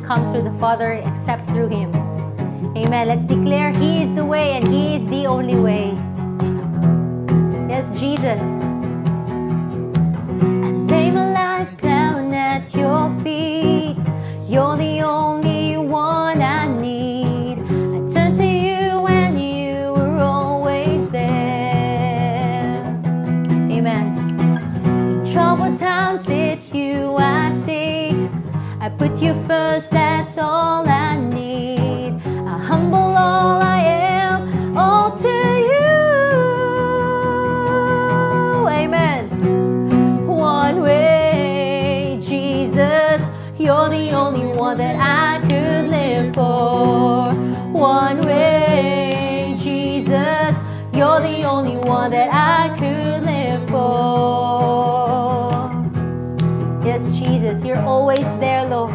comes through the Father except through Him. Amen. Let's declare He is the way and He is the only way. Yes, Jesus. I lay my life down at your feet. You're the only one I need. I turn to you and you were always there. Amen. In troubled times, it's you I seek. I put you first, that's all I need. I humble all I am, all to you. Amen. One way, Jesus, you're the only one that I could live for. One way, Jesus, you're the only one that I could live for. Yes, Jesus, you're always there, Lord.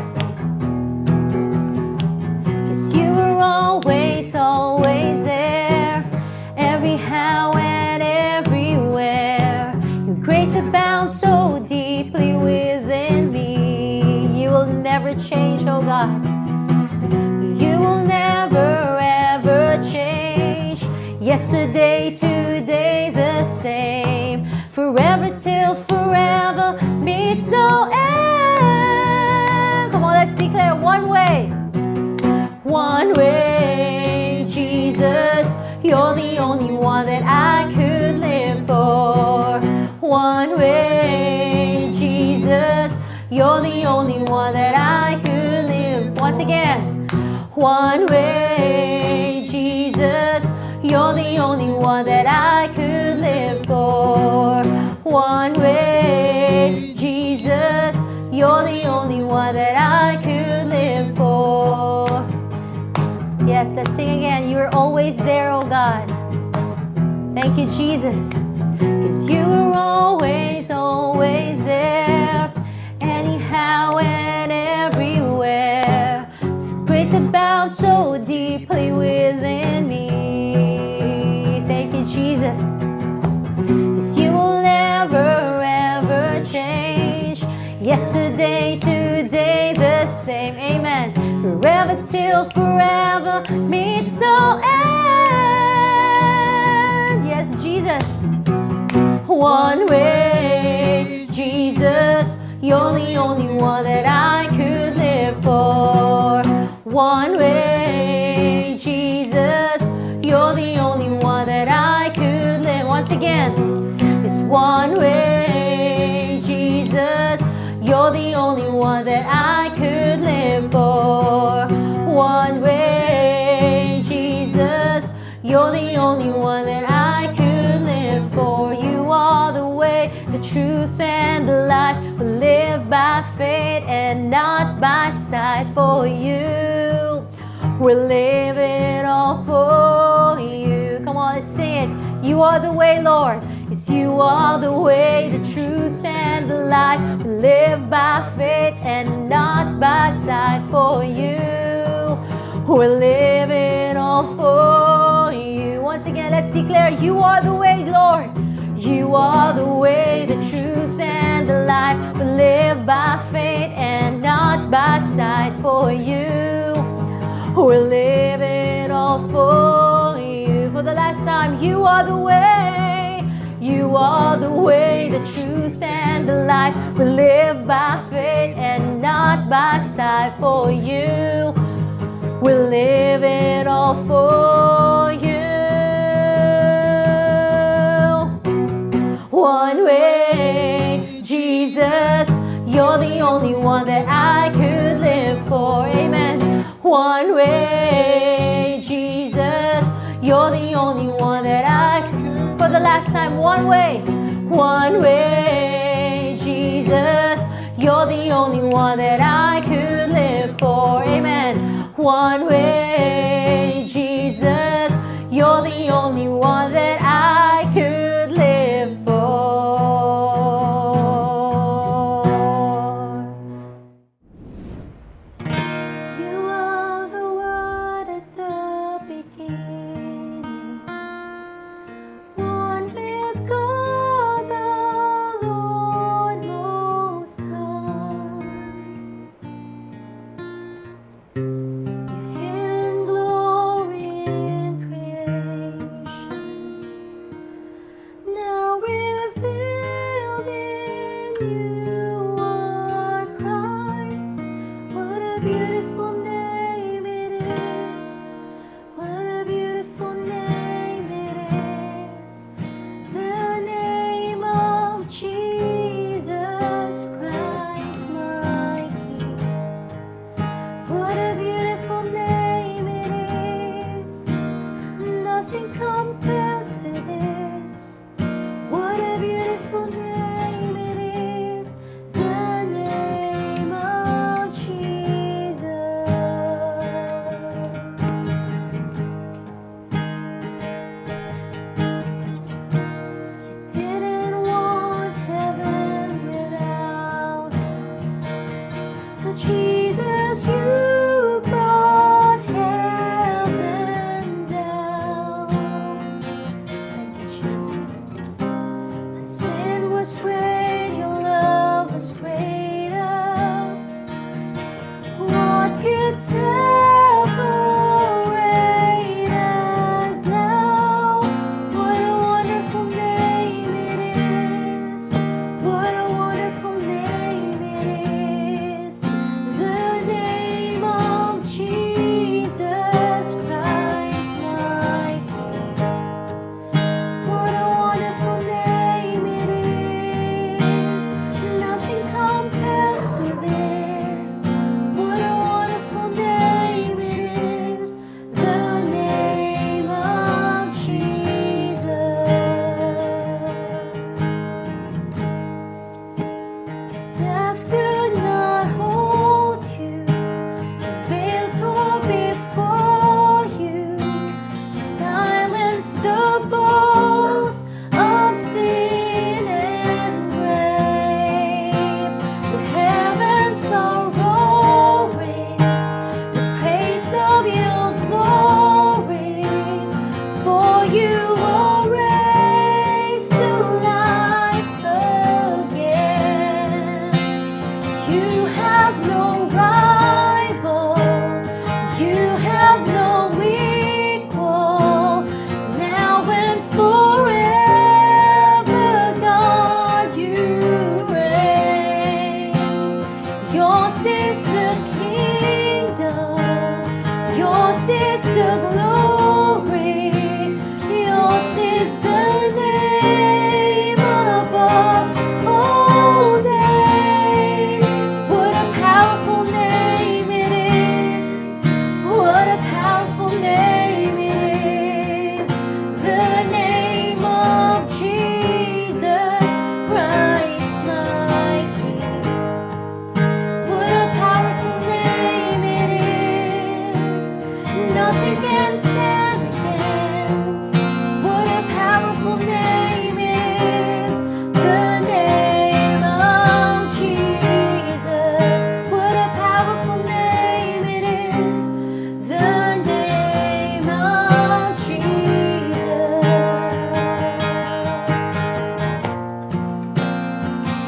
'Cause you are always, always there, every how and everywhere. Your grace abounds so deeply within me. You will never change, oh God. You will never, ever change. Yesterday, today, the same. Forever till forever meets no end. Come on, let's declare one way. One way, Jesus, you're the only one that I could live for. One way, Jesus, you're the only one that I could live for. Once again. One way, Jesus, you're the only one that I could live for. One way, Jesus, you're the only one that I could live for. Yes, let's sing again. You're always there, oh God. Thank you, Jesus. 'Cause you are always, always there, anyhow and everywhere. So grace abounds so deeply within me. Thank you, Jesus. 'Cause you will never, ever change. Yesterday, today, the same. Amen. Forever till forever meets no end. Yes, Jesus. One way, Jesus, you're the only one that I could live for. One way, Jesus, you're the only one that I could live. Once again, it's one way, Jesus, you're the only one that I could live for. One way, Jesus, you're the only one that I could live for. You are the way, the truth, and the life. We live by faith and not by sight. For you, we're living all for you. Come on, let's sing it. You are the way, Lord. Yes, you are the way, the truth, and the life. We live by faith and not by sight. For you, we're living all for you. Once again, let's declare, you are the way, Lord. You are the way, the truth, and the life. We live by faith and not by sight. For you, we're living all for you. For the last time, you are the way. You are the way, the truth, and the life. We live by faith and not by sight. For you, we're living all for you. One way, Jesus, you're the only one that I could live for. Amen. One way, Jesus, you're the only one that I could. For the last time, one way. One way, Jesus, you're the only one that I could live for. Amen. One way, Jesus, you're the only one that I could live for. You are the Word at the beginning, one with God the Lord Most High. Nothing compares to this. What a beautiful name it is, the name of Jesus. You didn't want heaven without us. So Jesus, you brought heaven down. Thank you, Jesus. My sin was great, your love was greater. What could separate us now? What a wonderful name it is. What a wonderful name it is. The name of Jesus Christ, my King. What a wonderful name it is. Nothing compares to this. What a wonderful name it is. The name of Jesus. Death could not hold you. The veil tore before you. Silence the boast of sin and grave. The heavens are roaring, the praise of your glory. For you were raised to life again. You have no rival, you have no equal. Now and forever, God, you reign. Yours is the kingdom, yours is the glory, yours is the name above all names. What a powerful name it is. What a powerful name it is. The name of Jesus Christ, my King. What a powerful name it is. Nothing can stand against. What a powerful name it is. The name of Jesus. What a powerful name it is. The name of Jesus.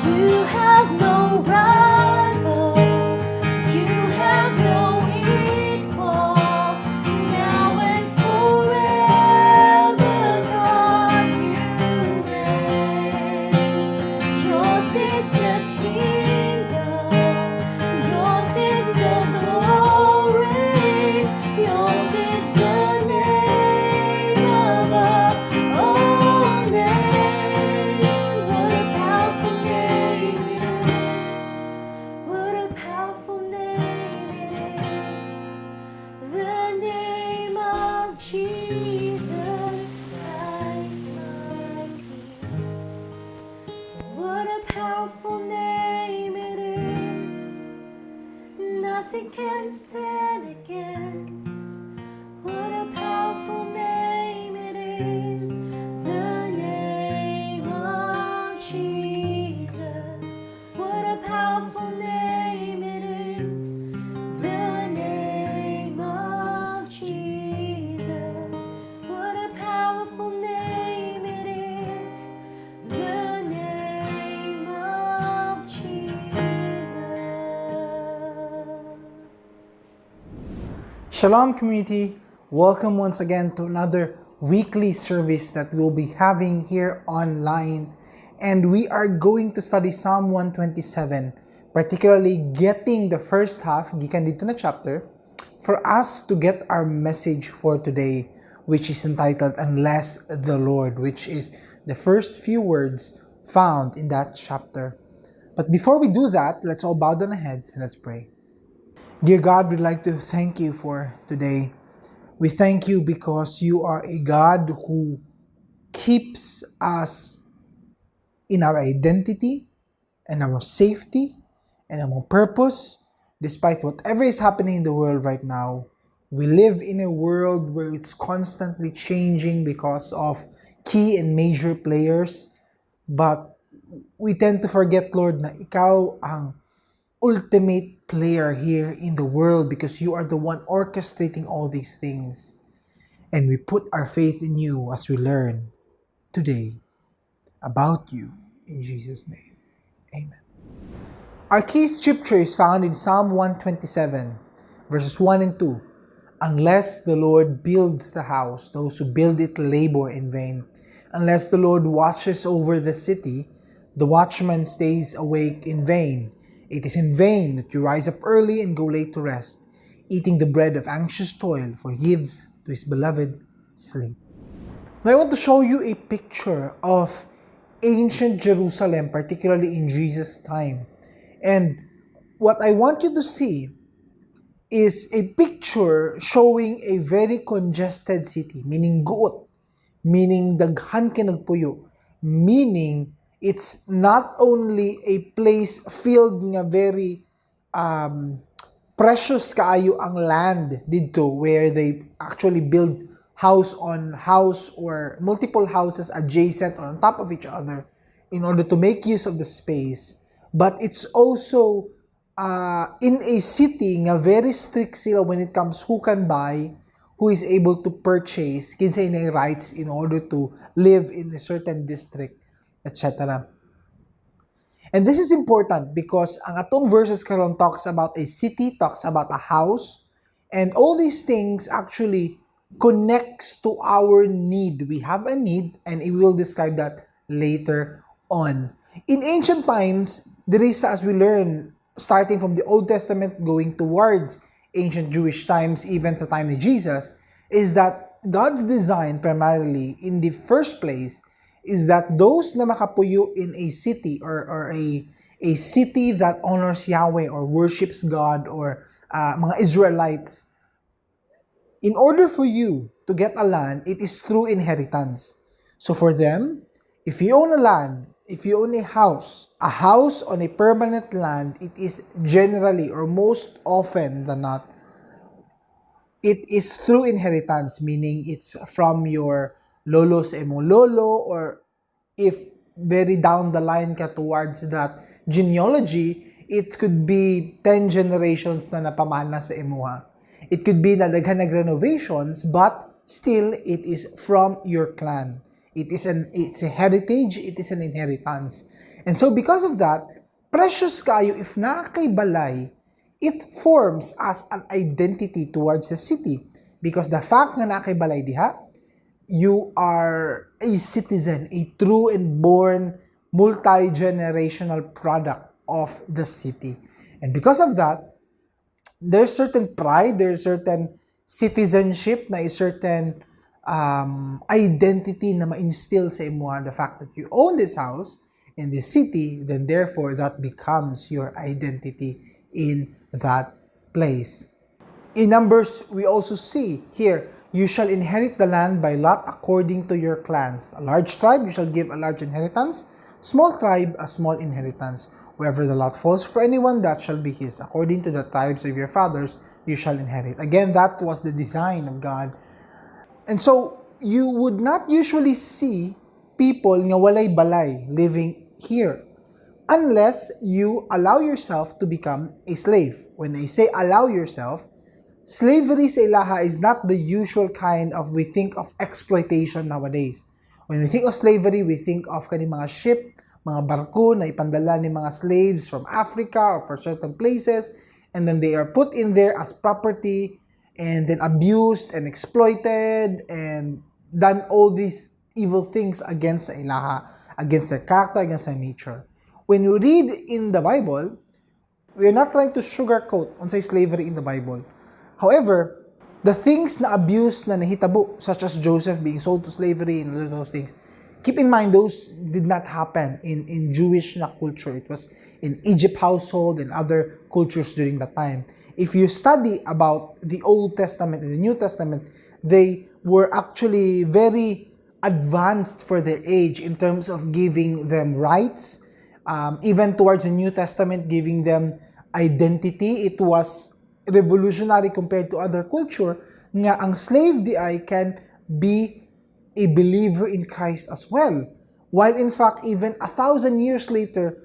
You have no rival, you have no equal. Now and forever, God, you reign. Yours is the kingdom, yours is the glory, yours is the name above all names. What a powerful name it is. What a powerful name it is. The name of Jesus Christ, my King. What a powerful name it is. Nothing can stand against. What a powerful name it is. The name of Jesus. What a powerful name it is. The name of Jesus. What a powerful name it is. The name of Jesus. Shalom community, welcome once again to another weekly service that we'll be having here online. And we are going to study Psalm 127, particularly getting the first half, gikan dito na chapter, for us to get our message for today, which is entitled Unless the Lord, which is the first few words found in that chapter. But before we do that, let's all bow down our heads and let's pray. Dear God, we'd like to thank you for today. We thank you because you are a God who keeps us in our identity and our safety and our purpose, despite whatever is happening in the world right now. We live in a world where it's constantly changing because of key and major players, but we tend to forget, Lord, na ikaw ang ultimate player here in the world because you are the one orchestrating all these things. And we put our faith in you as we learn today about you. In Jesus' name, amen. Our key scripture is found in Psalm 127, verses 1 and 2. Unless the Lord builds the house, those who build it labor in vain. Unless the Lord watches over the city, the watchman stays awake in vain. It is in vain that you rise up early and go late to rest, eating the bread of anxious toil, for he gives to his beloved sleep. Now I want to show you a picture of ancient Jerusalem, particularly in Jesus' time. And what I want you to see is a picture showing a very congested city, meaning guot, meaning daghan ka nagpuyo, meaning it's not only a place filled nga very precious kaayo ang land dito where they actually build house on house or multiple houses adjacent or on top of each other in order to make use of the space, but it's also in a city nga very strict sila when it comes who can buy, who is able to purchase, kinsa inay rights in order to live in a certain district, etc. And this is important because ang atong verses karon talks about a city, talks about a house, and all these things actually connects to our need. We have a need, and we will describe that later on. In ancient times, there is, as we learn, starting from the Old Testament going towards ancient Jewish times, even sa time of Jesus, is that God's design primarily in the first place is that those na makapuyo in a city or a city that honors Yahweh or worships God or mga Israelites, in order for you to get a land, it is through inheritance. So for them, if you own a land, if you own a house on a permanent land, it is generally or most often than not, it is through inheritance, meaning it's from your lolo sa imong lolo, or if very down the line ka towards that genealogy, it could be 10 generations na napamana sa imuha. It could be na daghan renovations, but still it is from your clan. It's a heritage, it is an inheritance. And so because of that, precious kayo if na kay balay, it forms as an identity towards the city. Because the fact na kay balay diha, you are a citizen, a true and born multi-generational product of the city. And because of that, there's certain pride, there's certain citizenship, na a certain identity na ma-instill sa imuha, the fact that you own this house in this city, then therefore that becomes your identity in that place. In Numbers, we also see here, you shall inherit the land by lot according to your clans. A large tribe, you shall give a large inheritance. Small tribe, a small inheritance. Wherever the lot falls for anyone, that shall be his. According to the tribes of your fathers, you shall inherit. Again, that was the design of God. And so, you would not usually see people nga walay balay living here unless you allow yourself to become a slave. When I say allow yourself, slavery sa ilaha is not the usual kind of we think of exploitation nowadays. When we think of slavery, we think of kani mga ship, mga barko na ipandala ni mga slaves from Africa or for certain places, and then they are put in there as property and then abused and exploited and done all these evil things against sa ilaha, against their character, against their nature. When you read in the Bible, we are not trying to sugarcoat on say slavery in the Bible. However, the things na abuse na nahitabo, such as Joseph being sold to slavery and all those things, keep in mind those did not happen in Jewish na culture. It was in Egypt household and other cultures during that time. If you study about the Old Testament and the New Testament, they were actually very advanced for their age in terms of giving them rights, even towards the New Testament, giving them identity. It was revolutionary compared to other culture nga ang slave di ay can be a believer in Christ as well. While in fact, even 1,000 years later,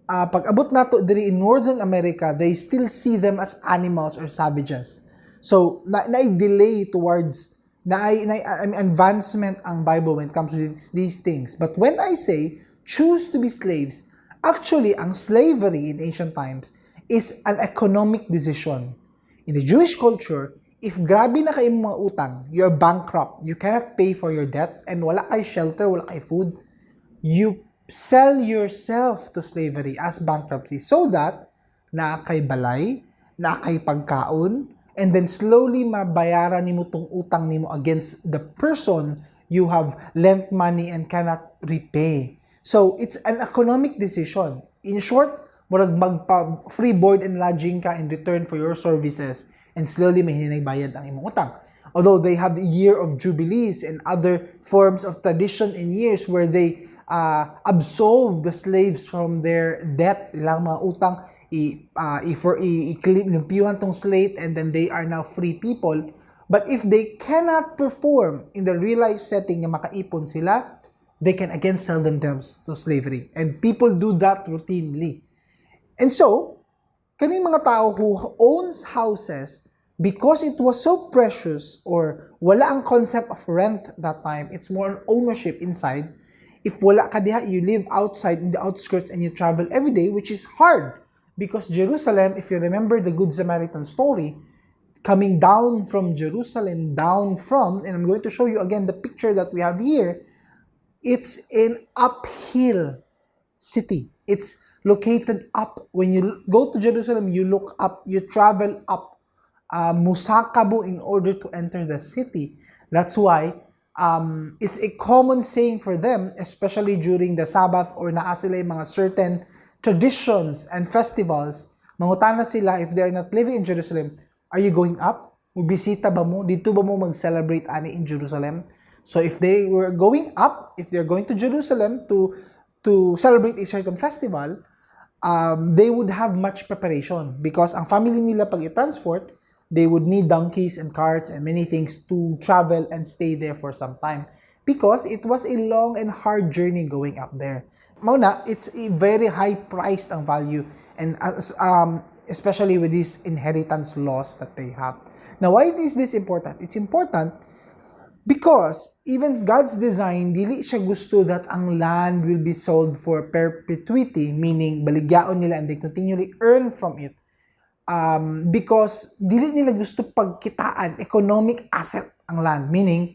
pag abot nato diri in Northern America, they still see them as animals or savages. So, na-delay towards, advancement ang Bible when it comes to these things. But when I say, choose to be slaves, actually, ang slavery in ancient times is an economic decision. In the Jewish culture, if grabe na kayong mga utang, you're bankrupt, you cannot pay for your debts, and wala kay shelter, wala kay food, you sell yourself to slavery as bankruptcy so that na kay balay, na kay pagkaon, and then slowly mabayaran nimo tong utang nimo against the person you have lent money and cannot repay. So, it's an economic decision. In short, murag magpa free board and lodging ka in return for your services, and slowly may hinaybayad ang imong utang. Although they have the year of jubilees and other forms of tradition and years where they absolve the slaves from their debt, ilang mga utang, i-limpyuhan tong slate, and then they are now free people. But if they cannot perform in the real life setting na makaipon sila, they can again sell themselves to slavery. And people do that routinely. And so, kaning mga tao who owns houses, because it was so precious, or wala ang concept of rent that time, it's more on ownership inside. If wala ka diha, you live outside in the outskirts and you travel every day, which is hard. Because Jerusalem, if you remember the Good Samaritan story, coming down from Jerusalem, and I'm going to show you again the picture that we have here, it's an uphill city. It's located up. When you go to Jerusalem, you look up, you travel up. Musakabo in order to enter the city. That's why it's a common saying for them, especially during the Sabbath or naa sila yung mga certain traditions and festivals. Mangutana sila if they're not living in Jerusalem, are you going up? Mubisita ba mo? Dito ba mo mag-celebrate ani in Jerusalem? So if they were going up, if they're going to Jerusalem to celebrate a certain festival, they would have much preparation because ang family nila pag i-transport, they would need donkeys and carts and many things to travel and stay there for some time because it was a long and hard journey going up there. Mauna, it's a very high priced ang value, and especially with these inheritance laws that they have. Now, why is this important? It's important because even God's design, dili siya gusto that ang land will be sold for perpetuity, meaning baligyaon nila and they continually earn from it. Because dili nila gusto pagkitaan, economic asset ang land. Meaning,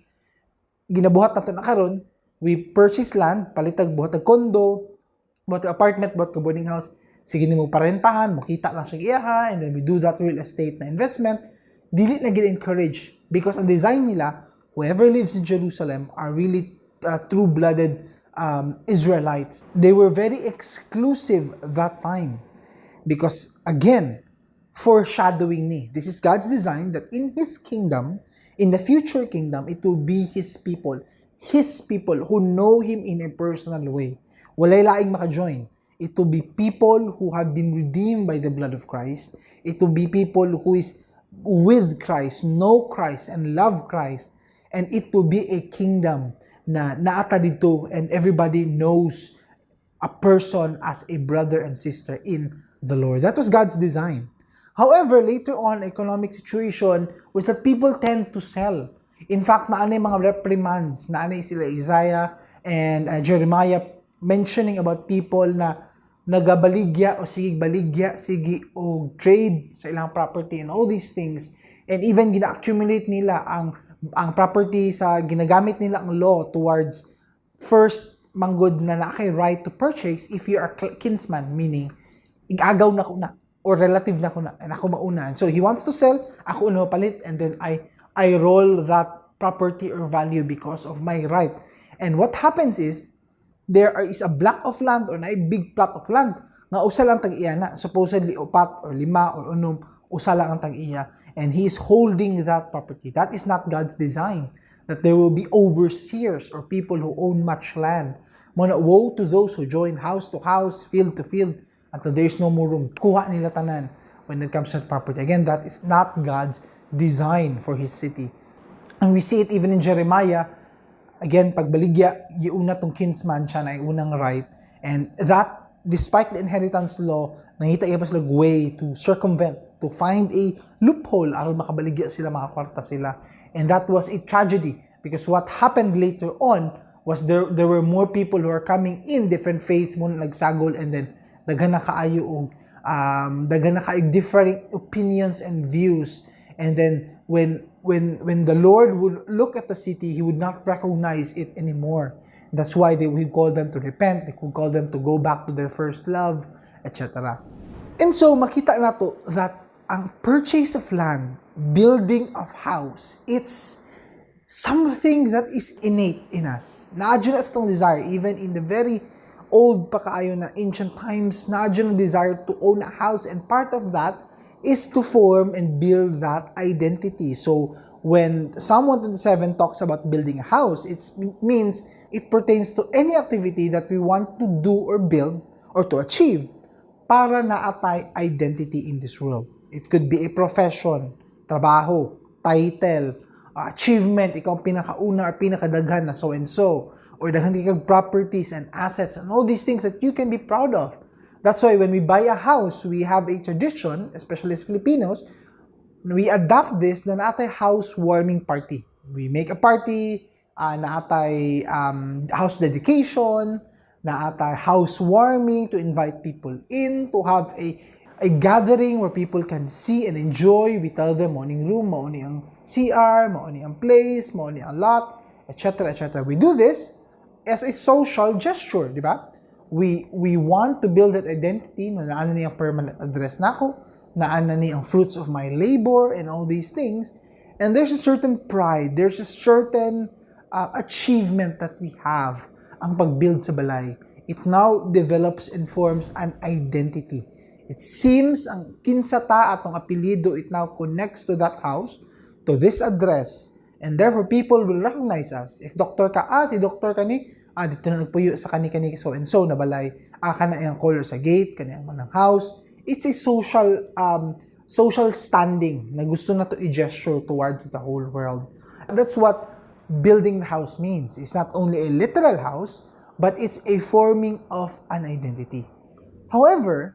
ginabuhat na ito na karon, we purchase land, palitag buhat ng condo, buhat ng apartment, buhat ng boarding house, sige nimo parentahan, makita lang siya iyaha, and then we do that real estate na investment. Dili na gina-encourage because ang design nila, whoever lives in Jerusalem are really true-blooded Israelites. They were very exclusive that time because, again, foreshadowing ni. This is God's design that in His kingdom, in the future kingdom, it will be His people who know Him in a personal way. Walay laing maka-join. It will be people who have been redeemed by the blood of Christ. It will be people who is with Christ, know Christ, and love Christ. And it will be a kingdom na naata dito and everybody knows a person as a brother and sister in the Lord. That was God's design. However, later on, economic situation was that people tend to sell. In fact, naanay mga reprimands, naanay sila Isaiah and Jeremiah mentioning about people na nagabaligya o sige baligya, sige o trade sa ilang property and all these things. And even gina-accumulate nila ang property sa ginagamit nila ang law towards first manggod na nakay right to purchase if you are kinsman, meaning igagaw na ko na or relative na ko na, and ako mauna. And so he wants to sell, ako una palit, and then I roll that property or value because of my right. And what happens is, there is a block of land or na a big plot of land nga usa lang tag-iya na, supposedly upat or lima or unom usa lang ang tag-iya, and he is holding that property. That is not God's design, that there will be overseers or people who own much land. Muna, woe to those who join house to house, field to field, until there is no more room. Kuha nila tanan when it comes to property. Again, that is not God's design for His city. And we see it even in Jeremiah. Again, pagbaligya, iuna tong kinsman siya na unang right. And that, despite the inheritance law, nangita iya pa sila way to circumvent, to find a loophole aron makabaligya sila, makakwarta sila. And that was a tragedy because what happened later on was there were more people who are coming in different faiths mo nagsagol, and then daghan na kaayo og differing opinions and views. And then when the Lord would look at the city, He would not recognize it anymore. That's why we call them to repent, they could call them to go back to their first love, etc. And so makita nato that ang purchase of land, building of house, it's something that is innate in us. Naadyo na sa itong desire, even in the very old pa kaayo na ancient times, naadyo na desire to own a house, and part of that is to form and build that identity. So when Psalm 127 talks about building a house, it means it pertains to any activity that we want to do or build or to achieve para naatay identity in this world. It could be a profession, trabaho, title, achievement, ikaw pinakauna or pinakadaghan na so and so, or daghan kag properties and assets and all these things that you can be proud of. That's why when we buy a house, we have a tradition, especially as Filipinos, we adopt this na naatay housewarming party. We make a party, naatay house dedication, naatay housewarming to invite people in, to have a gathering where people can see and enjoy. We tell them, morning room, mauni ang CR, mauni ang place, mauni ang lot, etc., etc. We do this as a social gesture, di ba? We want to build that identity na naano niyang permanent address nako, naano niyang fruits of my labor and all these things. And there's a certain pride, there's a certain achievement that we have ang pagbuild sa balay. It now develops and forms an identity. It seems ang kinsata atong apelyido, it now connects to that house, to this address, and therefore people will recognize us. If doctor ka, si doctor ka ni, dito na nagpuyo sa kani-kani so and so na balay, kana yung color sa gate, kani ang manang house. It's a social standing na gusto na to i-gesture towards the whole world. That's what building the house means. It's not only a literal house, but it's a forming of an identity. However,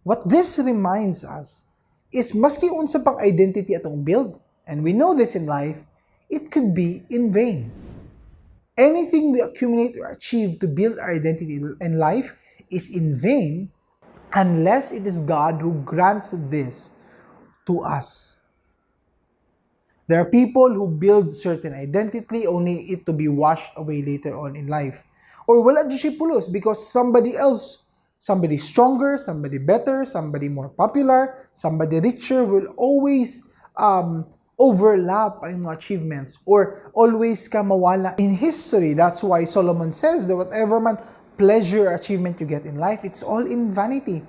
what this reminds us is maski unsa pang identity atong build, and we know this in life, it could be in vain. Anything we accumulate or achieve to build our identity in life is in vain unless it is God who grants this to us. There are people who build certain identity only it to be washed away later on in life. Or wala di siya pulos because somebody else, somebody stronger, somebody better, somebody more popular, somebody richer will always overlap ang mga achievements or always ka mawala in history. That's why Solomon says that whatever man pleasure or achievement you get in life, it's all in vanity.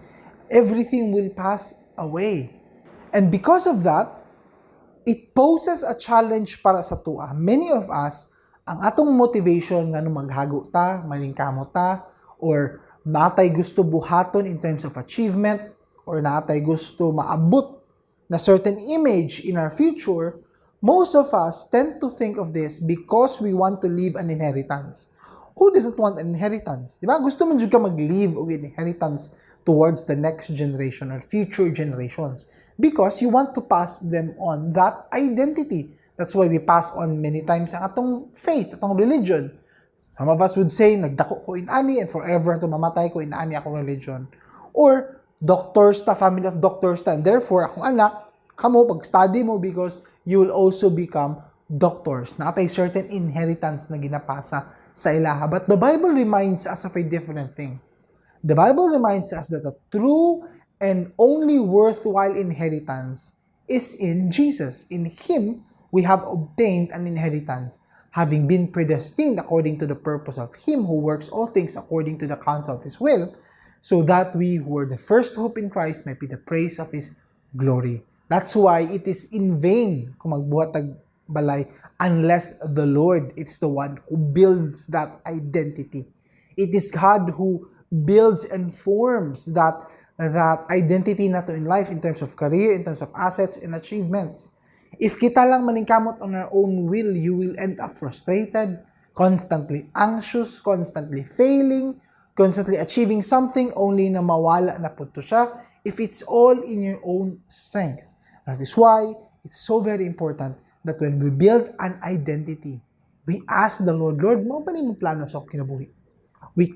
Everything will pass away. And because of that, it poses a challenge para sa tua. Many of us, ang atong motivation nga nung maghago ta, malingkamo ta, or natay gusto buhaton in terms of achievement, or natay gusto maabot na certain image in our future, most of us tend to think of this because we want to leave an inheritance. Who doesn't want an inheritance? Di ba? Gusto man ka mag-leave an inheritance towards the next generation or future generations because you want to pass them on that identity. That's why we pass on many times ang atong faith, atong religion. Some of us would say, nagdako ko inani and forever to mamatay ko inani akong religion. Or, doctors ta, family of doctors ta, and therefore, akong anak, kamo, pag-study mo because you will also become doctors. Natay certain inheritance na ginapasa sa ilaha. But the Bible reminds us of a different thing. The Bible reminds us that the true and only worthwhile inheritance is in Jesus. In Him, we have obtained an inheritance, having been predestined according to the purpose of Him who works all things according to the counsel of His will, so that we who were the first hope in Christ might be the praise of His glory. That's why it is in vain kung magbuhat tag balay unless the Lord it's the one who builds that identity. It is God who builds and forms that identity nato in life in terms of career, in terms of assets and achievements. If kita lang maningkamot on our own will, you will end up frustrated, constantly anxious, constantly failing, constantly achieving something only na mawala na po to siya if it's all in your own strength. That is why it's so very important that when we build an identity, we ask the Lord, Lord, mo ba ni mo plano sa akong kinabuhi? We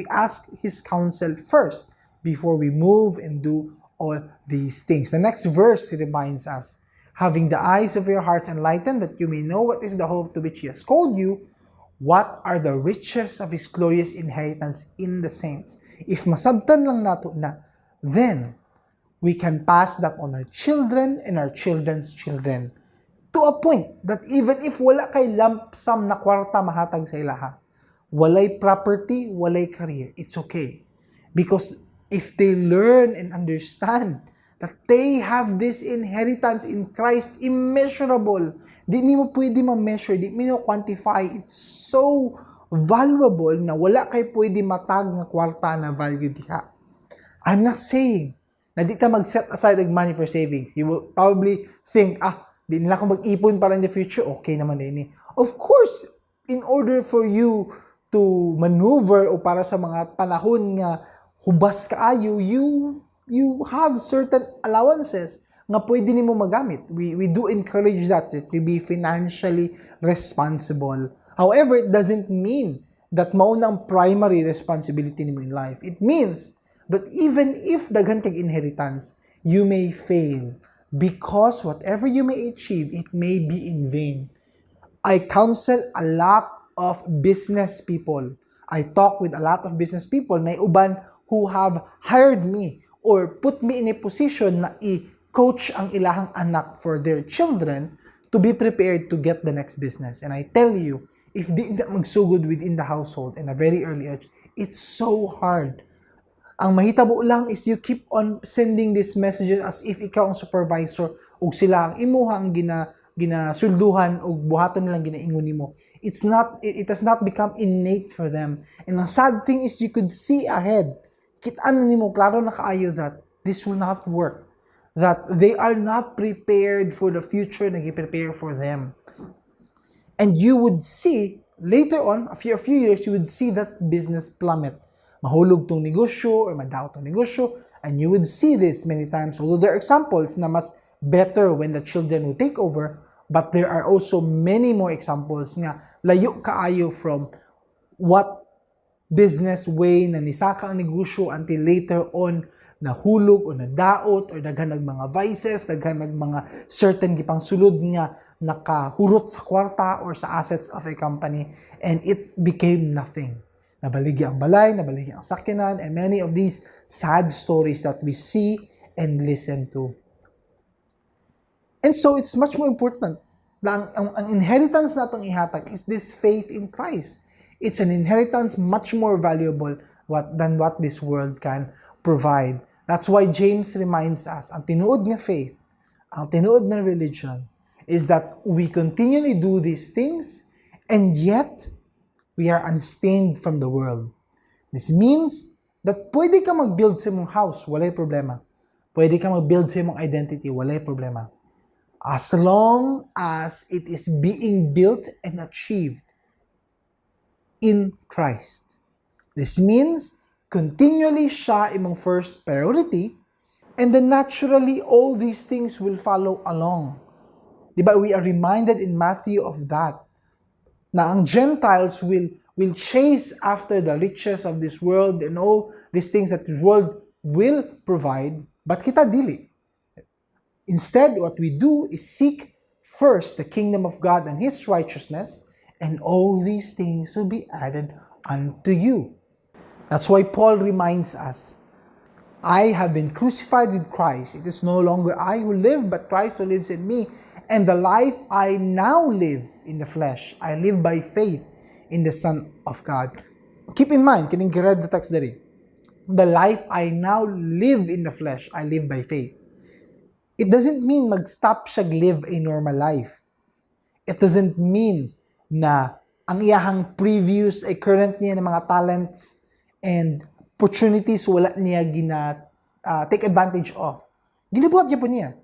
ask His counsel first before we move and do all these things. The next verse reminds us, having the eyes of your hearts enlightened, that you may know what is the hope to which He has called you, what are the riches of His glorious inheritance in the saints. If masabtan lang nato na, then we can pass that on our children and our children's children. To a point that even if wala kay lump sum na kwarta mahatag sa ilaha, walay property, walay career, it's okay. Because if they learn and understand that they have this inheritance in Christ, immeasurable, di mo pwede ma-measure, di mo quantify, it's so valuable na wala kay pwede matag nga kwarta na value diha. I'm not saying na di ta mag-set aside ng money for savings. You will probably think, di nila ako mag-ipon para in the future, okay naman din eh. Of course, in order for you to maneuver o para sa mga panahon nga hubas kaayo, you have certain allowances nga pwede nimo magamit. We do encourage that you be financially responsible. However, it doesn't mean that mao na ang primary responsibility nimo in life. It means that even if daghan kag inheritance, you may fail because whatever you may achieve, it may be in vain. I counsel a lot of business people. I talk with a lot of business people na uban who have hired me or put me in a position na i-coach ang ilahang anak for their children to be prepared to get the next business. And I tell you, if di na magsugod within the household in a very early age, it's so hard. Ang mahitabo lang is you keep on sending these messages as if ikaw ang supervisor ug sila ang imuha ang ginasulduhan ug buhaton nilang ginaingon nimo. It has not become innate for them. And ang sad thing is you could see ahead. Kitaan na nimo klaro na kaayo that this will not work. That they are not prepared for the future na gi-prepare for them. And you would see later on, a few years, you would see that business plummet. Mahulog tong negosyo or madaot tong negosyo, and you would see this many times. Although there are examples na mas better when the children will take over, but there are also many more examples nga layo kaayo from what business way na nisaka ang negosyo until later on nahulog o nadaot or daghan ng mga vices, daghan ng mga certain gipang sulod nga nakahurot sa kwarta or sa assets of a company, and it became nothing. Nabaligi ang balay, nabaligi ang sakyanan, and many of these sad stories that we see and listen to. And so, it's much more important na ang inheritance natong ihatag is this faith in Christ. It's an inheritance much more valuable than what this world can provide. That's why James reminds us, ang tinuod nga faith, ang tinuod na religion, is that we continually do these things, and yet, we are unstained from the world. This means that pwede ka mag-build sa mong house, walay problema. Pwede ka mag-build sa mong identity, walay problema. As long as it is being built and achieved in Christ. This means continually siya imong first priority, and then naturally all these things will follow along. Diba? We are reminded in Matthew of that. Na ang Gentiles will chase after the riches of this world and all these things that the world will provide, but kita dili. Instead, what we do is seek first the kingdom of God and His righteousness, and all these things will be added unto you. That's why Paul reminds us, I have been crucified with Christ. It is no longer I who live, but Christ who lives in me. And the life I now live in the flesh, I live by faith in the Son of God. Keep in mind, kining read the text dali. The life I now live in the flesh, I live by faith. It doesn't mean mag-stop siya live a normal life. It doesn't mean na ang iyahang previous ay current niya ng mga talents and opportunities wala niya take advantage of. Ginabuhat niya po niya.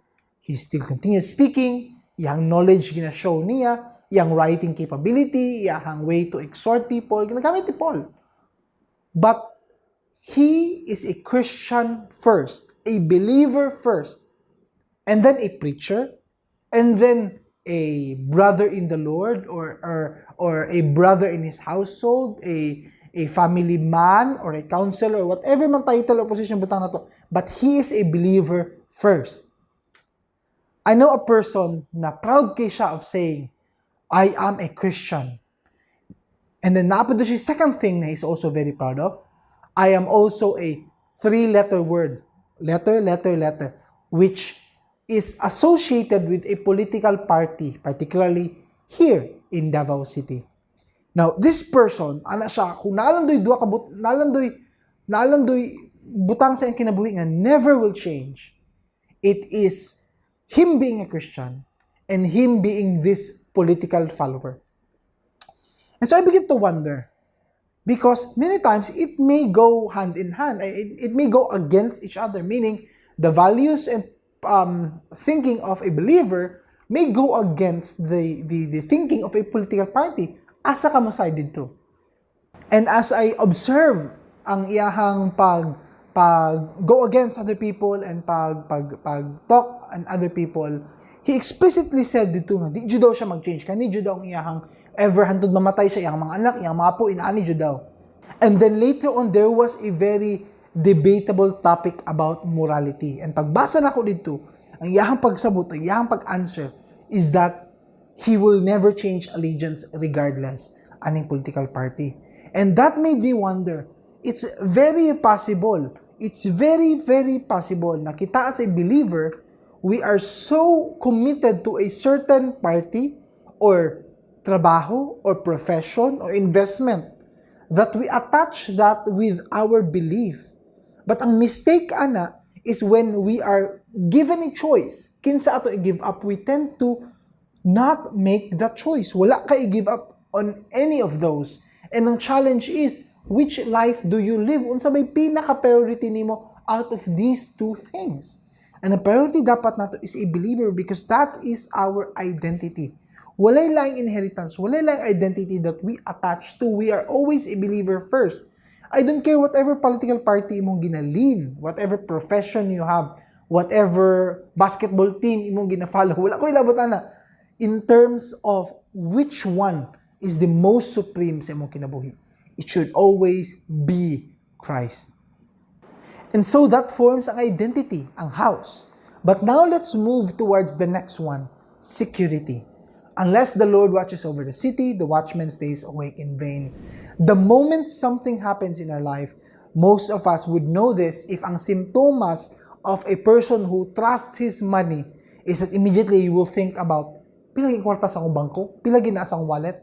He still continues speaking, iyang knowledge gina-show niya, iyang writing capability, iyang way to exhort people, ginagamit ni Paul. But he is a Christian first, a believer first, and then a preacher, and then a brother in the Lord, or a brother in his household, a family man, or a counselor, or whatever man title or position butang na to. But he is a believer first. I know a person na proud kay siya of saying, I am a Christian. And then naapod siya second thing na he's also very proud of. I am also a 3-letter word. Letter, which is associated with a political party, particularly here in Davao City. Now, this person, ana siya, kung nalandoy butang sa iyang kinabuhi nga never will change. It is him being a Christian and him being this political follower. And so I begin to wonder, because many times it may go hand in hand, it may go against each other, meaning the values and thinking of a believer may go against the thinking of a political party. Asa ka mo sided to? And as I observe ang iyahang pag go against other people and pag talk and other people, he explicitly said dito nga, di daw siya mag-change. Kani daw ang iyahang ever hantod mamatay sa iyang mga anak, iyang mga apo, inaani daw. And then later on, there was a very debatable topic about morality. And pagbasa na ko dito, ang iyahang pagsabot, ang iyahang pag-answer is that he will never change allegiance regardless aning political party. And that made me wonder, it's very possible na kita as a believer, we are so committed to a certain party or trabaho or profession or investment that we attach that with our belief. But ang mistake ana is when we are given a choice, kinsa ato i-give up, we tend to not make that choice. Wala ka i-give up on any of those. And ang challenge is, which life do you live? Unsa may pinaka-priority nimo out of these two things? And the priority dapat nato is a believer, because that is our identity. Walay lang inheritance, walay lang identity that we attach to. We are always a believer first. I don't care whatever political party imong ginalin, whatever profession you have, whatever basketball team imong gina-follow. Wala ko ilabot ana. In terms of which one is the most supreme sa imong kinabuhi, it should always be Christ. And so that forms ang identity, ang house. But now let's move towards the next one, security. Unless the Lord watches over the city, the watchman stays awake in vain. The moment something happens in our life, most of us would know this if ang simptomas of a person who trusts his money is that immediately you will think about, pilagi kwarta sa akong bangko, pilagi na sa akong wallet.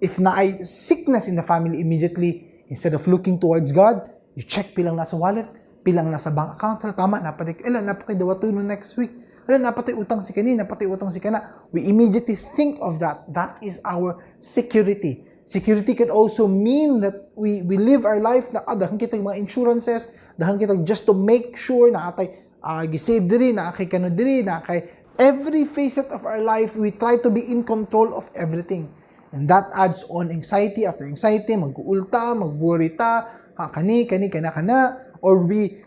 If na ay sickness in the family, immediately, instead of looking towards God, you check pilang nasa wallet, pilang nasa bank account, tama, napatay, napatay dawato no next week, napatay utang si kani, napatay utang si kana. We immediately think of that. That is our security. Security can also mean that we live our life na dahan kitang mga insurances, dahan kitang just to make sure na atay gisave diri, na kay kano diri, na kay every facet of our life, we try to be in control of everything. And that adds on anxiety after anxiety, mag-uulta, mag-worry ta, kana, or we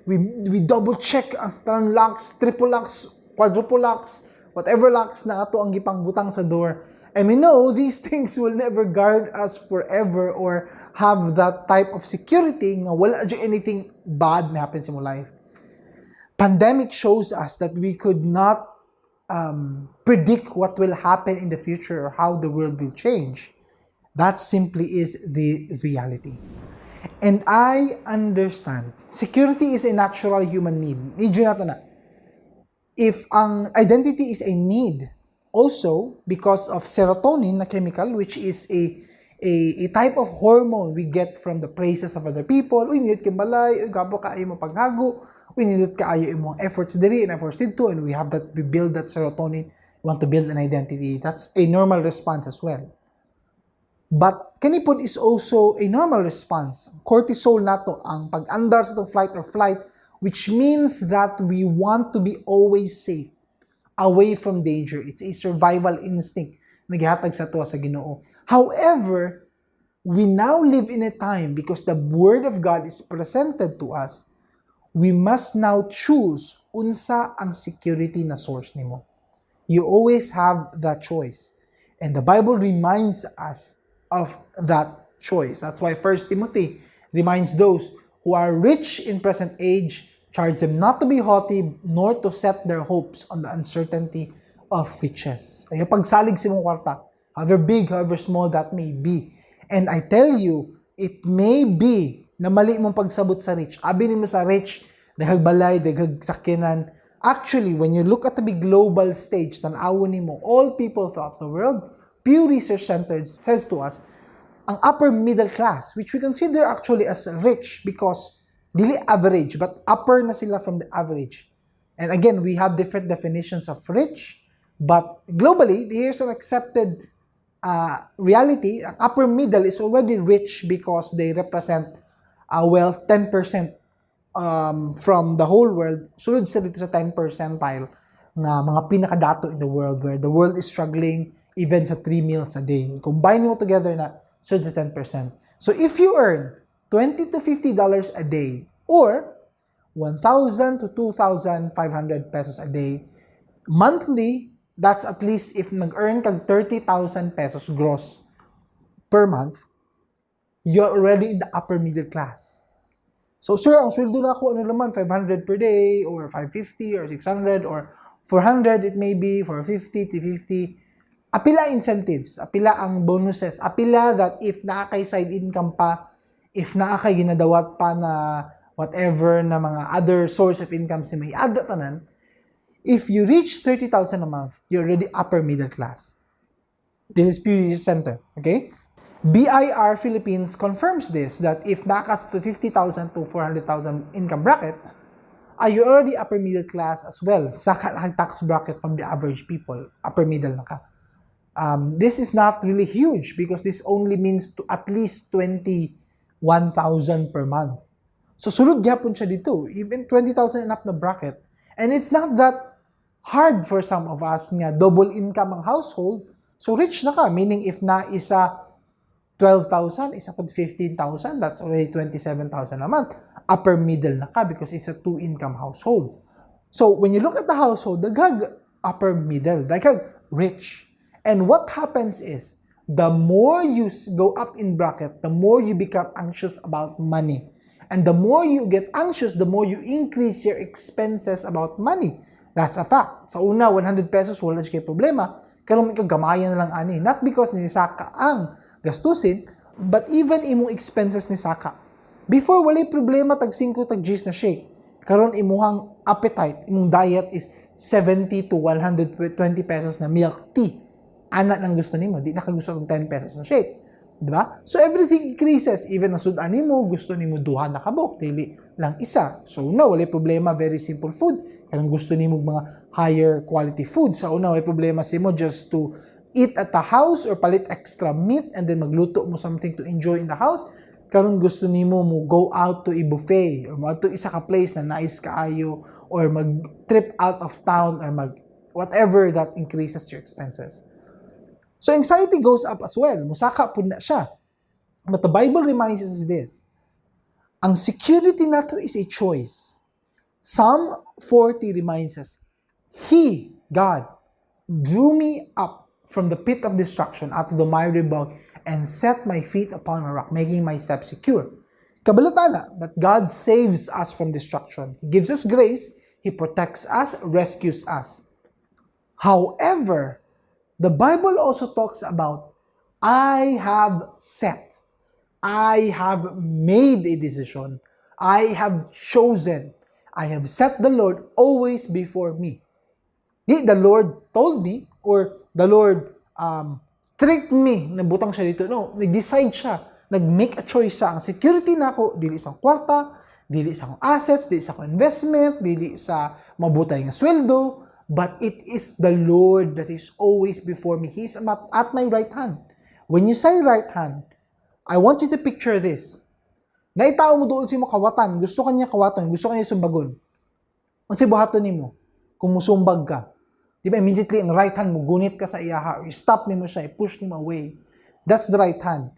double check ang tanang locks, triple locks, quadruple locks, whatever locks na ato ang gipang butang sa door. And we know these things will never guard us forever or have that type of security nga wala dyan anything bad na happens in our life. Pandemic shows us that we could not predict what will happen in the future or how the world will change. That simply is the reality. And I understand. Security is a natural human need. Need yun nato na. If ang identity is a need, also because of serotonin na chemical, which is a type of hormone we get from the praises of other people, uy, niyot kimbalay, uy, gapo ka ay mo paghago, we need kaayo imong efforts diri and efforts dito, and we build that serotonin, we want to build an identity. That's a normal response as well. But kanipod is also a normal response. Cortisol nato ang pag-andar sa fight or flight, which means that we want to be always safe, away from danger. It's a survival instinct na gihatag sa tuwa sa Ginoo. However, we now live in a time because the Word of God is presented to us. We must now choose unsa ang security na source nimo. You always have that choice. And the Bible reminds us of that choice. That's why 1 Timothy reminds those who are rich in present age, charge them not to be haughty, nor to set their hopes on the uncertainty of riches. Ay pagsalig sa mong kwarta, however big, however small that may be. And I tell you, it may be na mali mong pagsabot sa rich. Abi nimo sa rich, daghag balay, daghag sakyanan. Actually, when you look at the big global stage, tan-awon nimo all people throughout the world, Pew Research Center says to us, ang upper middle class, which we consider actually as rich because dili average, but upper na sila from the average. And again, we have different definitions of rich, but globally, here's an accepted reality. Ang upper middle is already rich because they represent wealth 10% from the whole world. Sulod sila dito sa 10 percentile na mga pinakadato in the world where the world is struggling even sa 3 meals a day. Combine mo together na so the 10%. So if you earn $20 to $50 a day or 1,000 to 2,500 pesos a day monthly, that's at least if nag-earn kag 30,000 pesos gross per month, you're already in the upper middle class. So sir, ang sweldo na ako ano naman 500 per day or 550 or 600 or 400 it may be, 450 to 50. Apila incentives, apila ang bonuses, apila that if naakay side income pa, if naakay ginadawat pa na whatever na mga other source of incomes na may add tanan, if you reach 30,000 a month, you're already upper middle class. This is Pew Research Center, okay? BIR Philippines confirms this, that if nakas to 50,000 to 400,000 income bracket, you're already upper middle class as well. Sa tax bracket from the average people, upper middle na ka. This is not really huge because this only means to at least 21,000 per month. So sulod gyapon siya dito, even 20,000 and up na bracket. And it's not that hard for some of us nga double income ang household. So rich na ka, meaning if na isa 12,000, isa pag 15,000, that's already 27,000 a month. Upper middle na ka because it's a 2-income household. So when you look at the household, daghag upper middle, daghag rich. And what happens is, the more you go up in bracket, the more you become anxious about money. And the more you get anxious, the more you increase your expenses about money. That's a fact. Sa una, 100 pesos, wala siya problema. Karon may kagamayan na lang ani. Not because ni Saka ang gastusin, but even imong expenses ni Saka. Before, walay problema, tag 5, tag 10 na shake. Karon imuhang appetite, imong diet is 70 to 120 pesos na milk tea. Anak nang gusto nimo, di na ka gusto ng 10 pesos na shake. Diba? So everything increases. Even ang sudan nimo, gusto nimo duha na kabok, dili lang isa. So una, walay problema, very simple food. Karang gusto nimo mga higher quality food. Sa una, walay problema sa mo just to eat at the house or palit extra meat and then magluto mo something to enjoy in the house. Karon gusto nimo mo go out to a buffet or mo to isa ka place na nice kaayo or mag-trip out of town or whatever that increases your expenses. So anxiety goes up as well. Musaka po na siya. But the Bible reminds us this. Ang security nato is a choice. Psalm 40 reminds us, He, God, drew me up from the pit of destruction out of the miry bog and set my feet upon a rock, making my steps secure. Kabalatan that God saves us from destruction. He gives us grace. He protects us, rescues us. However, the Bible also talks about, I have made a decision, I have chosen, I have set the Lord always before me. Di the Lord told me, or the Lord tricked me, nabutang siya dito. No, nag-decide siya, nag-make a choice siya. Ang security na ako, dili isang kwarta, dili sa akong assets, dili sa akong investment, dili sa mabutay nga sweldo, but it is the Lord that is always before me. He is at my right hand. When you say right hand, I want you to picture this. Naitao mo doon si mo kawatan, gusto kanya kawatan, gusto kanya sumbagon. Ang si buhaton nimo, kung musumbag ka, di ba immediately ang right hand mo, gunit ka sa iyaha, stop nimo siya, push nimo away. That's the right hand.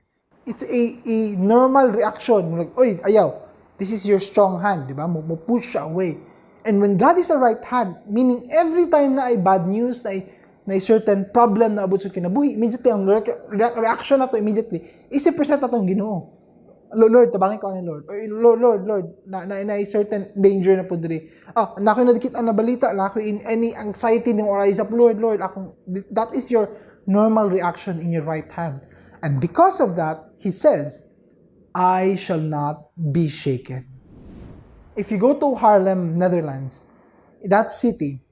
It's a normal reaction. Like, oy, ayaw, this is your strong hand, di ba? Mo push siya away. And when God is a right hand, meaning every time na ay bad news, na ay certain problem na abot sa kinabuhi, immediately, ang reaction na to immediately, is i-present na itong Ginoo. Lord, tabangin ko ni Lord. Or Lord, na certain danger na po diri. Na ako nadikit ang nabalita, na ako in any anxiety ng rise up, Lord, that is your normal reaction in your right hand. And because of that, He says, I shall not be shaken. If you go to Haarlem, Netherlands, that city,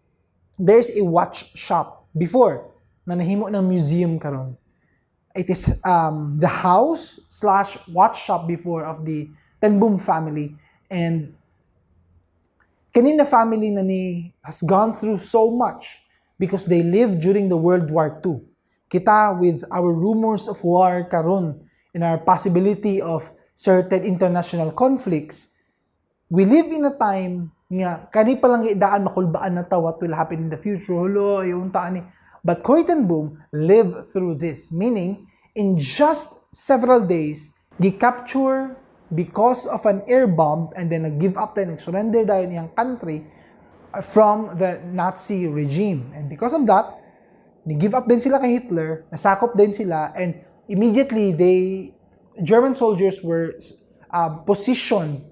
there's a watch shop before na nahimo ng museum karon. It is the house/watch shop before of the Ten Boom family. And kanina family na ni has gone through so much because they lived during the World War II. Kita with our rumors of war karon and our possibility of certain international conflicts, we live in a time nga kani pa lang idaan makulbaan na ta what will happen in the future. Hulo, yung taan ni. But Corrie ten Boom lived through this, meaning in just several days, gi-capture because of an air bomb and then nag-give up tayo, nag-surrender dahil niyang country from the Nazi regime. And because of that, nag-give up din sila kay Hitler, nasakop din sila, and immediately German soldiers were positioned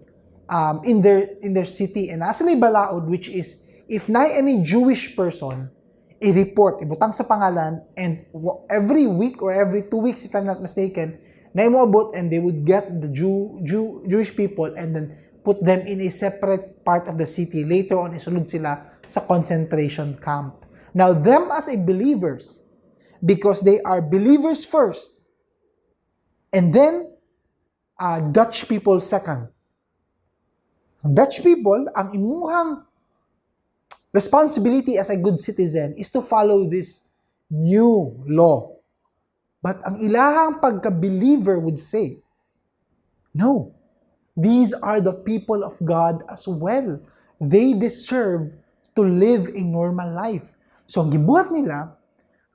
in their city. And asali balaod, which is, if na any Jewish person, i-report, ibutang sa pangalan, and every week or every 2 weeks, if I'm not mistaken, na imoabot, and they would get the Jewish people and then put them in a separate part of the city. Later on, isulod sila sa concentration camp. Now, them as a believers, because they are believers first, and then Dutch people second. Ang Dutch people, ang imuhang responsibility as a good citizen is to follow this new law. But ang ilahang pagka-believer would say, no, these are the people of God as well. They deserve to live a normal life. So, ang gibuhat nila,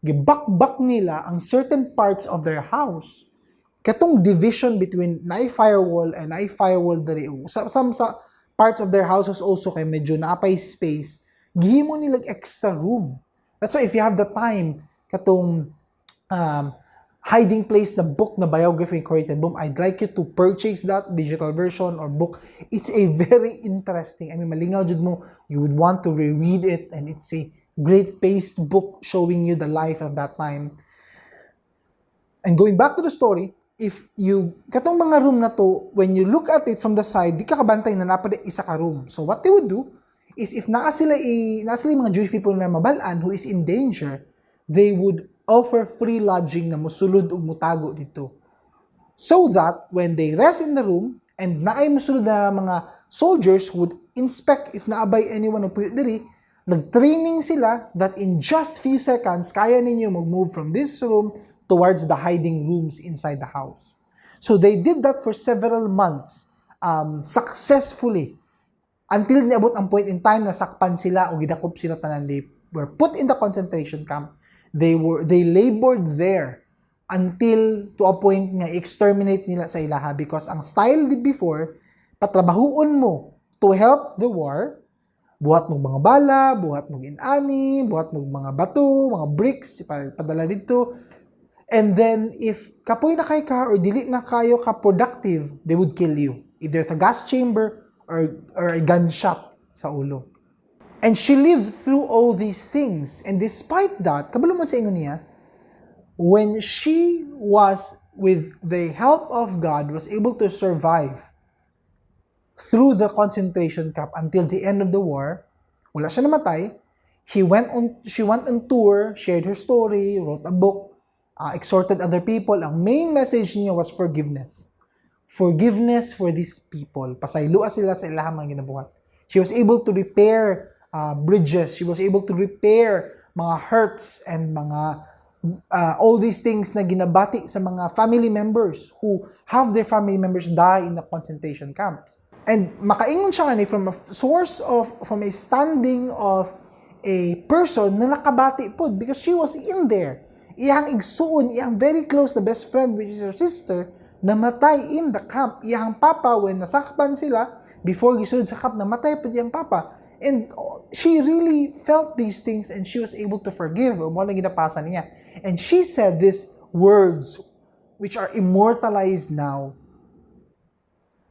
gibakbak nila ang certain parts of their house. Katong division between naay firewall and naay firewall dali. Some parts of their houses also kay medyo naapay space, gihimo nila extra room. That's why if you have the time, katong Hiding Place, the book na biography of Corrie ten Boom, I'd like you to purchase that digital version or book. It's a very interesting, malingaw jud mo, you would want to reread it, and it's a great paced book showing you the life of that time. And going back to the story, if you, katong mga room na to, when you look at it from the side, di ka kabantay na napad isa ka room. So what they would do, is if naa sila mga Jewish people na mabalaan who is in danger, they would offer free lodging na musulod o mutago dito. So that when they rest in the room and naay musulod na mga soldiers would inspect if naabay anyone o puyo diri, nag-training sila that in just few seconds, kaya ninyo mag-move from this room towards the hiding rooms inside the house. So they did that for several months, successfully. Until niabot ang point in time na sakpan sila o gidakop sila tanan, they were put in the concentration camp. They labored there until to a point nga exterminate nila sa ilaha, because ang style before, patrabahuon mo to help the war, buhat mong mga bala, buhat mong inani, buhat mong mga bato, mga bricks, padala dito. And then if kapoy na kay ka or dili na kayo ka productive, they would kill you. If there's a gas chamber or a gunshot sa ulo. And she lived through all these things. And despite that, kabalo mo sa ingon niya, when she was, with the help of God, was able to survive through the concentration camp until the end of the war, wala siya namatay, she went on tour, shared her story, wrote a book, exhorted other people. Ang main message niya was forgiveness. forgiveness for these people. Pasaylua sila sa ilahang mga ginabuhat. She was able to repair bridges. She was able to repair mga hurts and mga all these things na ginabati sa mga family members who have their family members die in the concentration camps. And makaingon siya nga from a source of, from a standing of a person na nakabati po because she was in there. Iyang igsuon, iyang very close na best friend which is her sister, namatay in the camp. Iyang papa, when nasakpan sila, before gisunod sa camp, namatay po iyang papa. And she really felt these things and she was able to forgive. Mo na ginapasa niya. And she said these words which are immortalized now.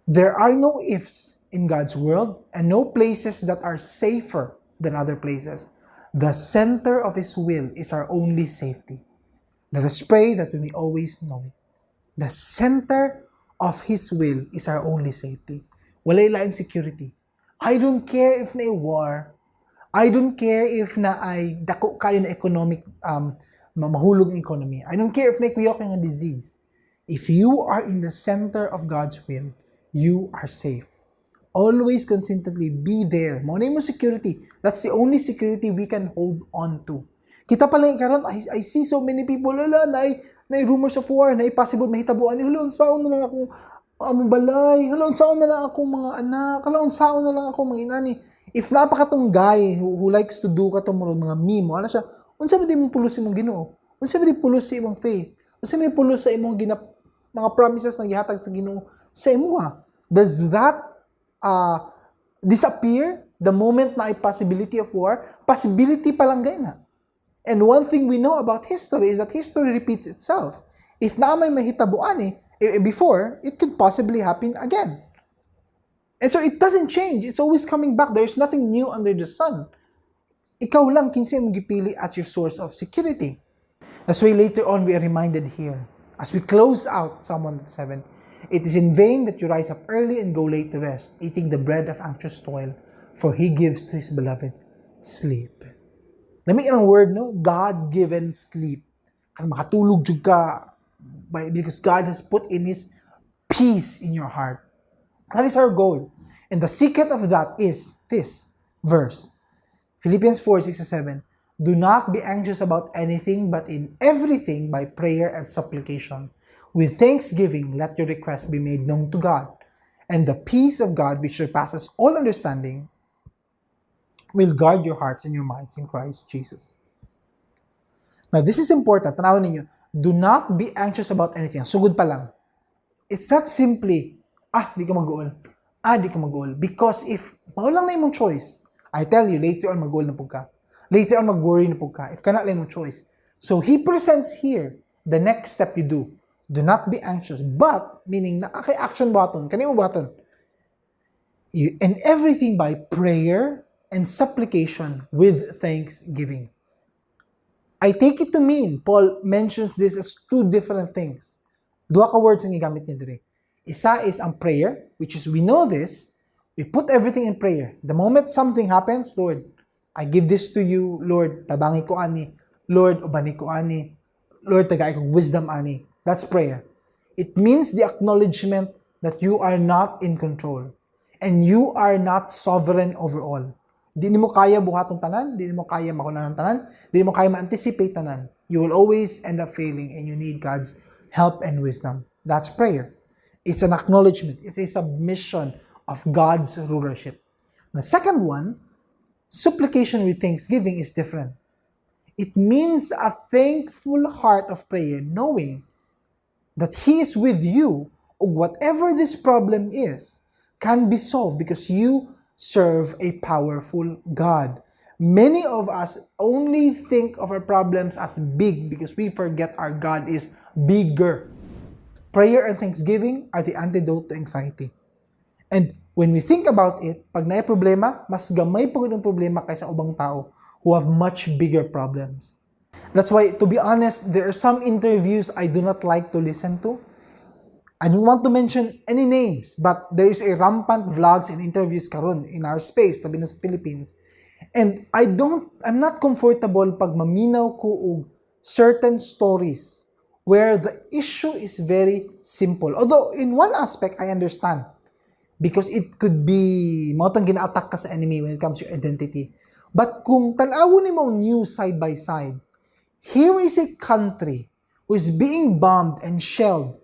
There are no ifs in God's world and no places that are safer than other places. The center of His will is our only safety. Let us pray that we may always know it. The center of His will is our only safety. Walay laing security. I don't care if na war. I don't care if na ay dako kayo na economic, mahulog ang economy. I don't care if na kuyok nga disease. If you are in the center of God's will, you are safe. Always consistently be there. Mao na mo security. That's the only security we can hold on to. Kita pa lang karon, I see so many people, na rumors of war, na possible mahitabuan ni hulon saon na lang ako among balay, hulon saon na lang ako mga anak, hulon saon na lang ako mga inani. If napakatong guy who likes to do katong mga meme, ano siya, unsa ba di mo pulos imong Ginoo? Unsa ba di pulos sa imong faith? Unsa ba di pulos sa imong mga promises na gihatag sa Ginoo sa imuha? Does that disappear the moment na ay possibility of war? Possibility pa lang gay na. And one thing we know about history is that history repeats itself. If na may mahitabuan before, it could possibly happen again. And so it doesn't change. It's always coming back. There's nothing new under the sun. Ikaw lang kinsa imong gipili as your source of security. That's why later on we are reminded here, as we close out Psalm 107, it is in vain that you rise up early and go late to rest, eating the bread of anxious toil, for He gives to His beloved sleep. Lamig ang word, no? God-given sleep. Kung makatulog jud ka, because God has put in His peace in your heart. That is our goal. And the secret of that is this verse. Philippians 4:6-7. Do not be anxious about anything, but in everything by prayer and supplication. With thanksgiving, let your requests be made known to God. And the peace of God, which surpasses all understanding, will guard your hearts and your minds in Christ Jesus. Now, this is important. Tanawin ninyo, do not be anxious about anything. Sugod pa lang. It's not simply, di ka mag-goal. Di ka mag-goal. Because if, maulang na yung choice, I tell you, later on mag-goal na po ka. Later on mag-worry na po ka. If ka na lang yung choice. So, He presents here the next step you do. Do not be anxious. But, meaning, action button. Kanino button? And everything by prayer and supplication with thanksgiving. I take it to mean, Paul mentions this as two different things. Dua ka words ang igamit niya dire. Isa is ang prayer, which is we know this, we put everything in prayer. The moment something happens, Lord, I give this to you, Lord, tabangi ko ani, Lord, ubani ko ani, Lord, tagay ko wisdom ani. That's prayer. It means the acknowledgement that you are not in control and you are not sovereign over all. Di mo kaya buhatong tanan, di mo kaya makunan ng tanan, di mo kaya ma-anticipate tanan. You will always end up failing and you need God's help and wisdom. That's prayer. It's an acknowledgement. It's a submission of God's rulership. The second one, supplication with thanksgiving is different. It means a thankful heart of prayer, knowing that He is with you, or whatever this problem is, can be solved because you serve a powerful God. Many of us only think of our problems as big because we forget our God is bigger. Prayer and thanksgiving are the antidote to anxiety. And when we think about it, pag naay problema, mas gamay po yung problema kaysa ubang tao who have much bigger problems. That's why, to be honest, there are some interviews I do not like to listen to. I don't want to mention any names, but there is a rampant vlogs and interviews karon in our space, tabi na sa Philippines. And I'm not comfortable pag maminaw ko og certain stories where the issue is very simple. Although, in one aspect, I understand. Because it could be, mautang gina-attack ka sa enemy when it comes to your identity. But kung tanawon ni mo news side by side, here is a country who is being bombed and shelled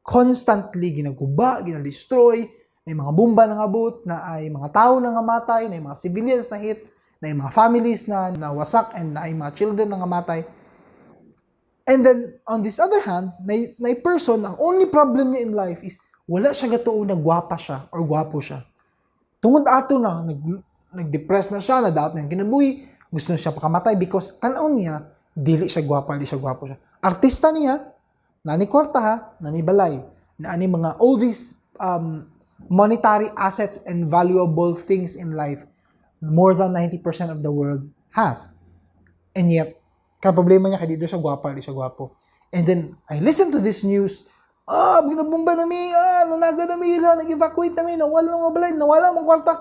constantly, ginaguba, ginadestroy, na yung mga bomba na ngabot, na ay mga tao na ngamatay, na yung mga civilians na hit, na yung mga families na nawasak, and na ay mga children na ngamatay. And then, on this other hand, na person, ang only problem niya in life is, wala siya gatuon na gwapa siya, or gwapo siya. Tungod ato na, nag-depress na siya, na-doubt na yung kinabuhi, gusto na siya pakamatay, because tanaw niya, dili siya gwapa, di siya gwapo siya. Artista niya, nani kwarta ha, nani balay, nani mga all these monetary assets and valuable things in life, more than 90% of the world has. And yet, problema niya kaya dito siya gwapa, di siya gwapo. And then, I listen to this news, binabumba nami, nanaga nami, nag-evacuate nami, nawala ng mga balay, nawala mong kwarta.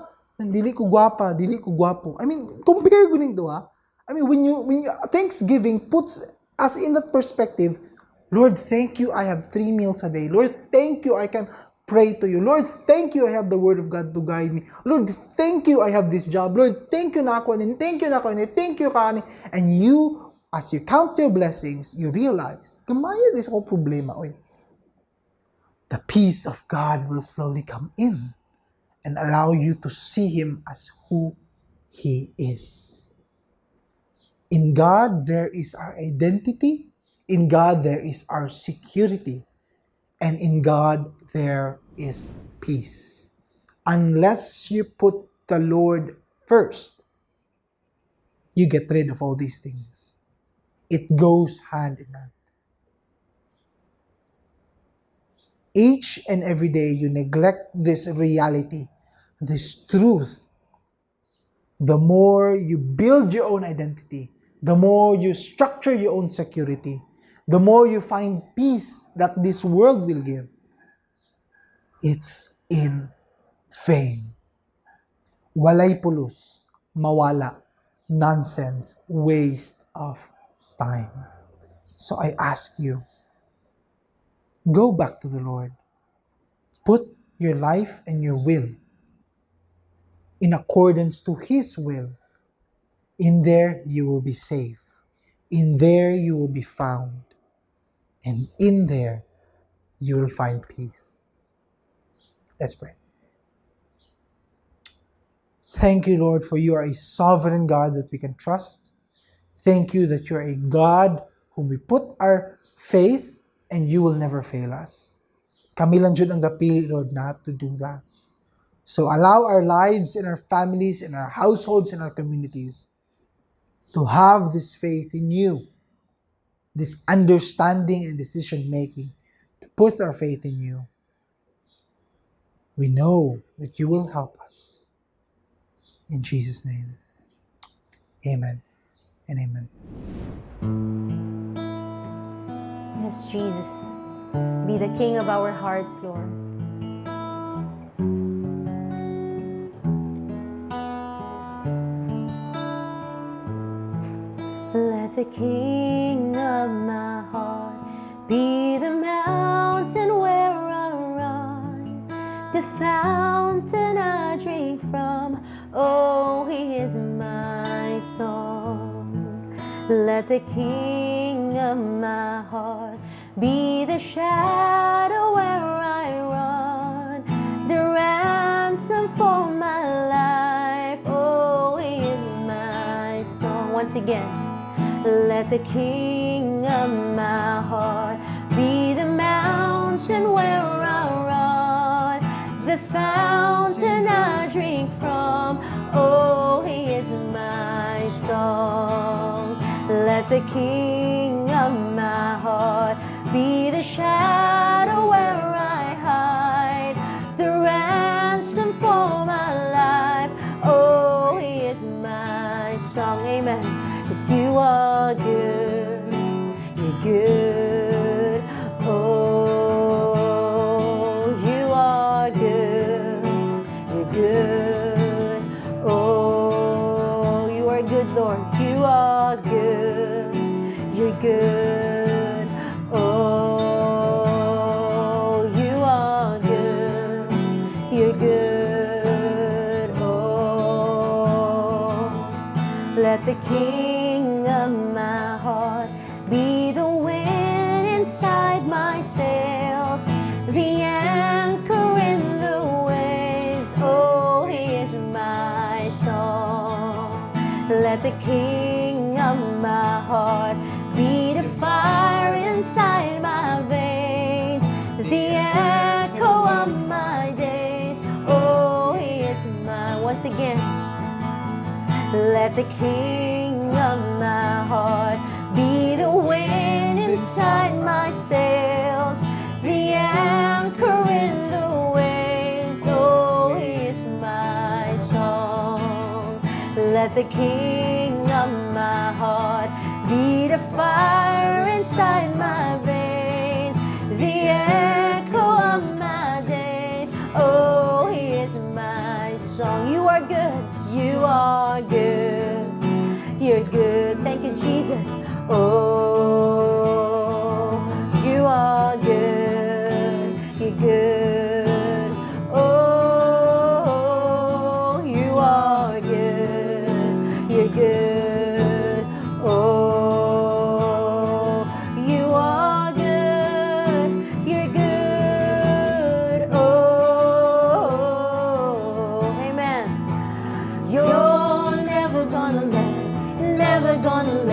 Dili ko gwapa, dili ko gwapo. I mean, compare ko nito ha. I mean, when you Thanksgiving puts us in that perspective, Lord, thank you, I have 3 meals a day. Lord, thank you, I can pray to you. Lord, thank you, I have the Word of God to guide me. Lord, thank you, I have this job. Lord, thank you na ako, and thank you na ako, and thank you ka. And you, as you count your blessings, you realize, kamaya this ako problema, oy. The peace of God will slowly come in and allow you to see Him as who He is. In God, there is our identity. In God, there is our security. And in God, there is peace. Unless you put the Lord first, you get rid of all these things. It goes hand in hand. Each and every day, you neglect this reality, this truth. The more you build your own identity, the more you structure your own security, the more you find peace that this world will give, it's in vain. Walay pulos, mawala, nonsense, waste of time. So I ask you, go back to the Lord. Put your life and your will in accordance to His will. In there you will be safe. In there you will be found. And in there, you will find peace. Let's pray. Thank you, Lord, for you are a sovereign God that we can trust. Thank you that you are a God whom we put our faith and you will never fail us. Kami lang dyan ang gapili, Lord, not to do that. So allow our lives and our families and our households and our communities to have this faith in you, this understanding and decision-making, to put our faith in you. We know that you will help us. In Jesus' name, amen and amen. Yes, Jesus, be the King of our hearts, Lord. Let the King of my heart be the mountain where I run, the fountain I drink from. Oh, He is my song. Let the King of my heart be the shadow where I run, the ransom for my life. Oh, He is my song. Once again. Let the King of my heart be the mountain where I run, the fountain I drink from. Oh, He is my song. Let the King of my heart be the shadow where I hide, the ransom for my life. Oh, He is my song. Amen. Yes, you are good, you're good. Oh, you are good, you're good. Oh, you are good, Lord. You are good, you're good. Oh, Let the King of my heart be the wind inside my sails, the anchor in the waves. Oh, He is my song. Let the King of my heart be the fire inside my veins, the echo of my days. Oh, He is my. Once again. Let the King of my heart be the wind inside my sails, the anchor in the waves. Oh, He is my song. Let the King of my heart be the fire inside my veins, the echo of my days. Oh, He is my song. You are good. You are good. You're good. Thank you, Jesus. Oh, You are good. You're good. Oh, You are good. You're good. Oh, You are good. You're good. Oh, amen. You're never gonna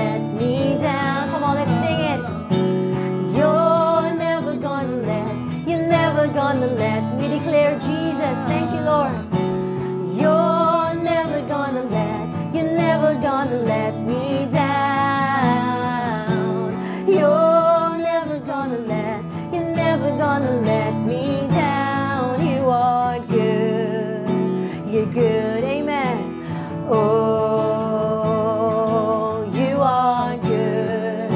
let me down. Come on, let's sing it. You're never gonna let me declare Jesus. Thank you, Lord. You're never gonna let me down. You're never gonna let me down. You are good. You're good. Amen. Oh, You are good.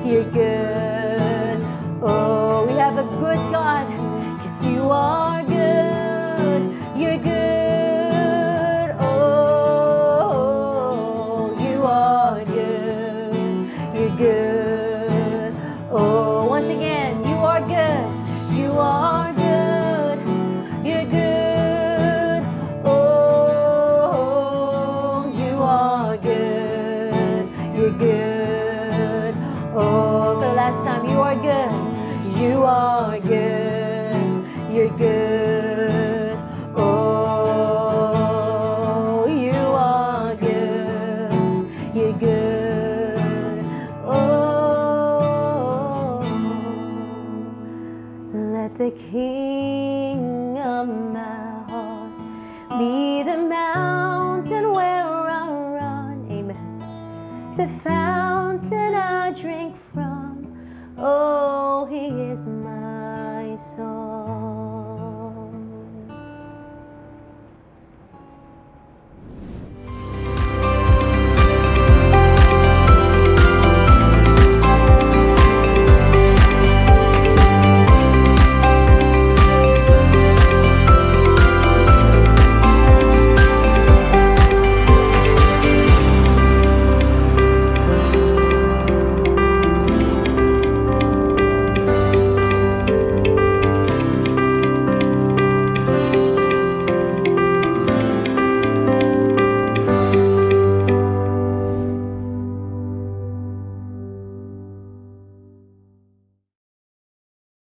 You're good. Oh, we have a good God, 'cause You are good. You're good. Oh, You are good. You're good. Oh, once again, You are good. You are good. You're good. Oh, You are good. You're good. Oh, for the last time, You are good. You are good. You're good. Oh, You are good. You're good. Oh, let the King of my heart be the mountain where I run. Amen. The fountain I drink from. Oh,